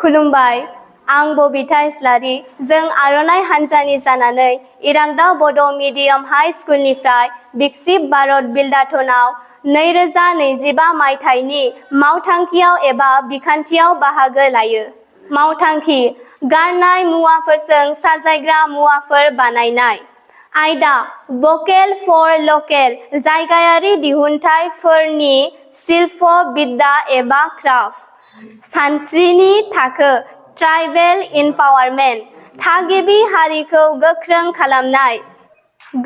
खुलुमबाय आं बबिता इस्लारि जों आर'नाइ हान्जानि जानानै इरांदाव बड' मिडियाम हाई स्कुलनिफ्राय विकसित भारत बिल्डाथनाव 2025 मायथाइनि मावथांखियाव एबा बिखान्थियाव बाहागो लायो। मावथांखि गारनाय मुवाफोरजों साजायग्रा मुवाफोर बानायनाय। आयदा भकेल फर लकेल जायगायारि दिहुनथायफोरनि शिल्प बिद्या एबा क्राफ्ट। सानस्रिनि थाखो ट्राइबेल इनपावारमेन्ट थागिबि हारिखौ गोख्रों खालामनाय।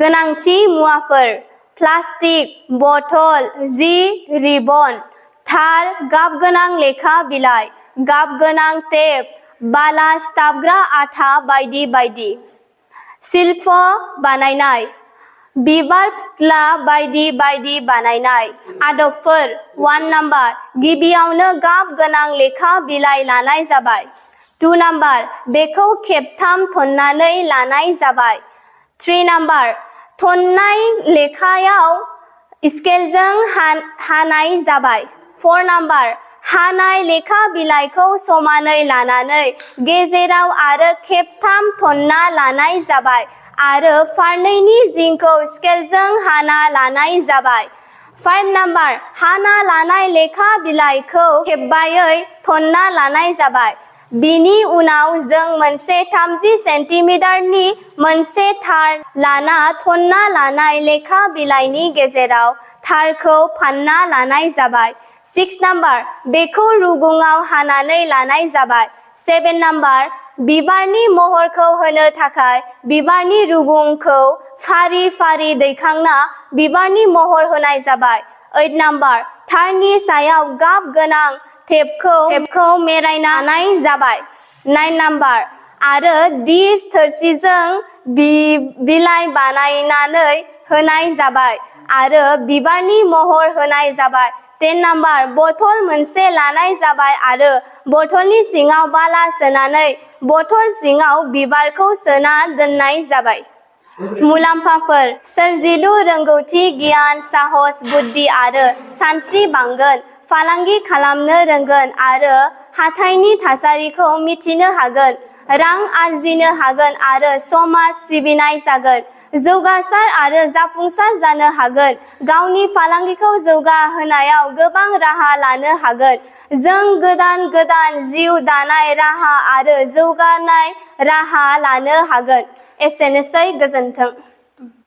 गोनांथि मुवाफोर प्लास्टिक बथल जि रिबन थार गाबगोनां लेखा बिलाइ गाबगोनां टेप बाला सिथाबग्रा आथा बायदि बायदि। शिल्प बानायनाय बिबार फुथुला बायदि बायदि बानायनाय आदबफोर 1 नाम्बार गिबियावनो गाब गोनां लेखा बिलाइ लानाय जाबाय। 2 नाम्बार बेखौ खेबथाम थन्नानै लानाय जाबाय। 3 नाम्बार थन्नाय लेखायाव स्केलजों हानाय जाबाय। 4 नाम्बार हानाय लेखा बिलाइखौ समानै लानानै गेजेराव आरो खेबथाम थन्ना लानाय जाबाय आरो फारनैनि जिंखौ स्केलजों हाना लानाय जाबाय। 5 नाम्बार हाना लानाय लेखा बिलाइखौ खेबबायै थन्ना लानाय जाबाय। बिनि उनाव जों मोनसे 30 सेन्टिमिटारनि मोनसे थार लाना थन्ना लानाय लेखा बिलाइनि गेजेराव थारखौ फानना लानाय जाबाय। 6 नाम्बार बेखौ रुगुङाव हानानै लानाय जाबाय। 7 नाम्बार बिबारनि महरखौ होनो थाखाय बिबारनि रुगुंखौ फारि फारि दैखांना बिबारनि महर होनाय जाबाय। 8 नाम्बार थारनि सायाव गाब गोनां टेपखौ मेरायनाय जाबाय। 9 नाम्बार आरो डिश थोरसिजों बिलाइ बानायनानै होनाय जाबाय आरो बिबारनि महर होनाय जाबाय। 10 नाम्बार बथल मोनसे लानाय जाबाय आरो बथलनि सिङाव बाला सोनानै बथल सिङाव बिबारखौ सोना दोननाय जाबाय। मुलाम्फाफोर सोरजिलु रोंगौथि गियान साहस बुद्धि आरो सानस्रि बांगोन। फालांगि खालामनो रोंगोन आरो हाथाइनि थासारिखौ मिथिनो हागोन। रां आरजिनो हागोन आरो समाज सिबिनाय जागोन। जौगासार आरो जाफुंसार जानो हागोन। गावनि फालांगिखौ जौगाहोनायाव गोबां राहा लानो हागोन। जों गोदान जिउ दानाय राहा आरो जौगानाय राहा लानो हागोन। एसेनोसै गोजोन्थों।